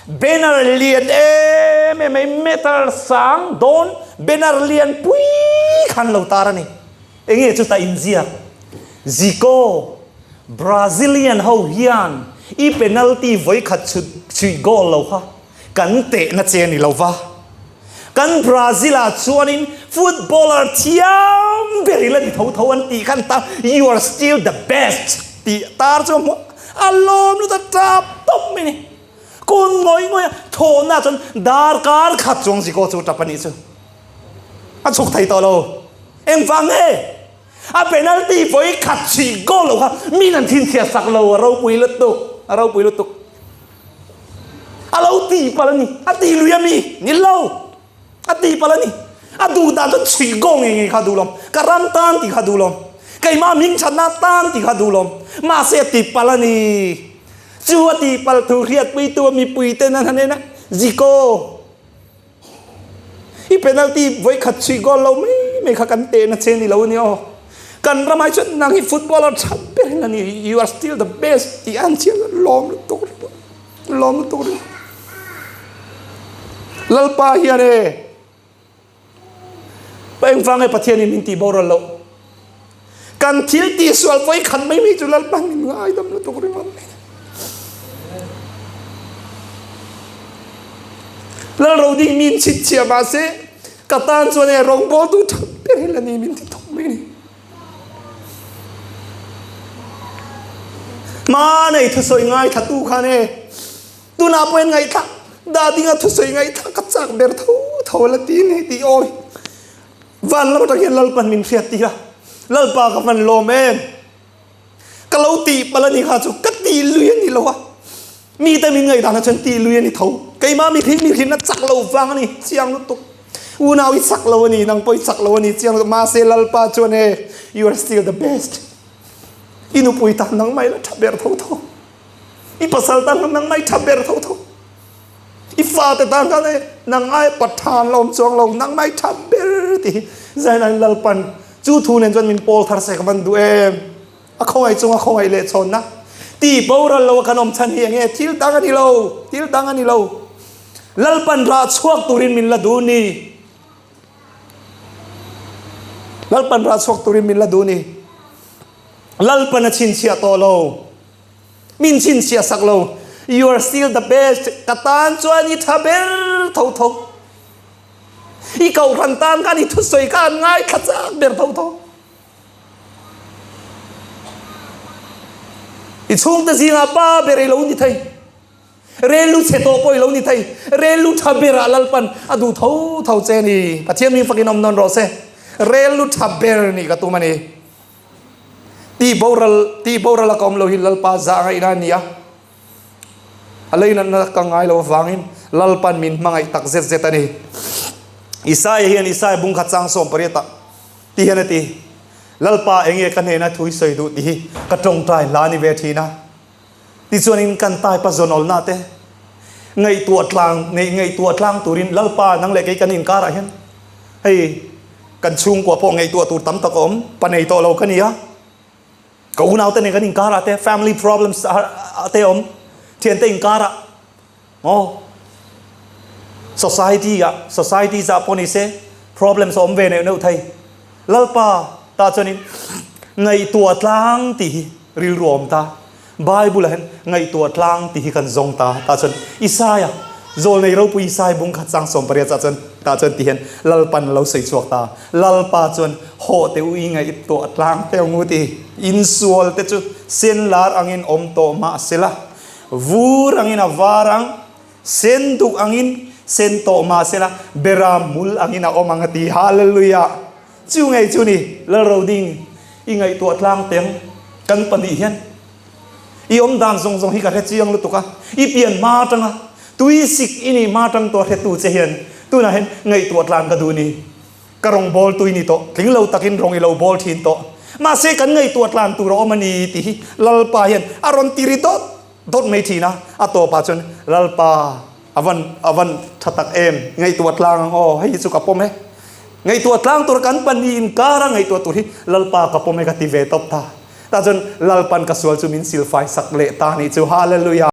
banner lian em em mai meter sang dawn banner lian pui kha an lo tar a ni, enge chuta inziak Zico Brazilian ho hian i penalty vawikhat chhut chhuih goal lo kha Kan tehna che a ni lo va, kan Brazil ah chuanin footballer thiam ber i la ni tho tho an tih khan ta you are still the best tih tar chu a hmuh a lawm lut a tap tawp mai ni. Kun ngawih ngawih a thawhna chuan darkar khat chuang Zico chu tap a nih chu a chhuk thei tawh lo. Engvang nge? A penalty vawi khat chhuih goal lo kha min an thinchhiat sak lo a ropui lutuk a ropui lutuk. A lo ti palh a ni. A ti lui a mi? Ni lo. A ti palh a ni. A duh dan chuan chhuih goal ngei ngei kha a duh lawm. Ka ram tan tih kha a duh lawm. Keimah hming thatna tan tih kha a duh lawm. Mahse a ti palh a ni. Chu a ti palh thu hriatpuitu a mipui ten an han en a, Zico. I penalty vawi khat chhuih goal lo mai mai kha kan tehna che ni lo a ni aw. Kan ramah hi chuan nang hi footballer tha ber in a ni, you are still the best tih a han chhiar chuan lawm lutuk ringawt, lawm lutuk ringawt. Lalpa hian e Engvang nge Pathianin min tih boral loh? Kan thil tih sual vawi khat mai mai chu Lalpa min ngaidam lutuk ringawt mai. Lal Roding min chhinchhiah mahse ka tan chuan e rawngbawltu tha ber hi la ni min ti thawk mai ni. Hmanei thusawi ngaithla tu khan e tunah pawh en ngaithla dah dinga thusawi ngaithla ka chak ber tho tho la ti nei tih awi van lam atang hian Lalpan min hriat tir a Lalpa ka van lawm em. Ka lo tih palh a ni kha chu ka tih lui a ni lo a, mite min ngaihdan ah chuan tih lui a ni tho. Keimah mihring mihrin a chak lo vang a ni chiang lutuk. Unau i chak lo a ni, nang pawh i chak lo a ni chiang lutuk. Mahse Lalpa chuan e, you are still the best. I nupui tan nang mai la tha ber tho tho. I pasal tan nang mai tha ber tho tho. I fate tan khan e, nang ai pathan la awm chuang lo, nang mai tha ber tih hi Zainain Lalpan Chu thu nen chuan min pawl thar se ka van duh em? A khawngaih chunga khawngaih leh chhawnna ti boral lo a kan awm chhan hi enge? Thil dang a ni lo, thil dang a ni lo. Lalpan rah chhuak turin min la duh ni. Lalpan rah chhuak turin min la duh ni. Lalpan a chhinchhiah tawh lo. Min chhinchhiah sak lo. You are still the best. Ka tan chuan i tha ber tho tho. I kohhran tan khan i thusawi kha an ngaithla chak ber tho tho. I chhungte zingah pa ber i lo ni thei. Rel lu chhe tawh pawh i lo ni thei. Rel lu tha berah Lalpan a duh tho tho che ni. Pathian min fakin awm nawn rawh se. Rel lu tha ber nih ka tum a ni. Tih boral, tih boral a ka awm lo hi Lalpa zah ngaihna a ni a. A leinatna ka ngai lo avangin Lalpan min hmangaih tak zet zet a ni. Isaia hian Isaia bung khat chang 18 ah ti hian a ti, Lalpa enge ka hnena thu i sawi duh tih hi ka tawngtai hla a ni ve thin a. Tichuanin kan taipa zawnawlna te ngaihtuah tlang nei ngaihtuah tlang turin Lalpa nang leh kei kan inkarah hian hei kan chhungkua pawh ngaihtuah tur tam tak a awm, pa nei tawh lo ka ni a. Ka unaute nen kan inkar ah te family problems ah te awm, thiante inkar ah maw society ah societies ah pawh ni se problems a awm ve neuh neuh thei. Lalpa tah chuanin ngaihtuah tlang tih hi rilru a awm ta. Bible-ah hian ngaihtuah tlang tih hi kan zawng ta. Tah chuan Isaia, Zawlnei ropui Isai bung khat chang 18 ah chuan tah chuan ti hian Lalpan a lo sawi chhuak ta. Lalpa chuan hawh teh u i ngaihtuah tlang teh ang u ti. Insual te chu sen lar angin awm tawh mah sela, vur angin a var ang, sen duk angin sen tawh mah sela, beram hmul angin a awm ang a ti. Hallelujah! Chu ngei chu ni, Lalroding, i ngaihtuah tlang teng kan pahnih hian i awm dan zawng zawng hi ka hre chiang lutuk a, i pian hma atanga tui sik i nih hma atang tawh hretu che hian tunah hian ngaihtuah tlang ka duh ni. Ka rawn bawl tui ni tawh, tling lo takin rawn i lo bawl thin tawh. Mahse kan ngaihtuah tlan tur a awm a ni tih hi Lalpa hian a rawn ti ri dawt dawt mai thin a, a tawpah chuan Lalpa a van a van tha tak em, ngaihtuah tlang ang aw, hei hi chu ka pawm e. Ngaihtuah tlang tur kan pahnih inkara ngaihtuah tur hi Lalpa ka pawm e ka ti ve tawp ta. Tah chuan Lalpan ka sual chu min silfai sak leh ta nih chu. Hallelujah!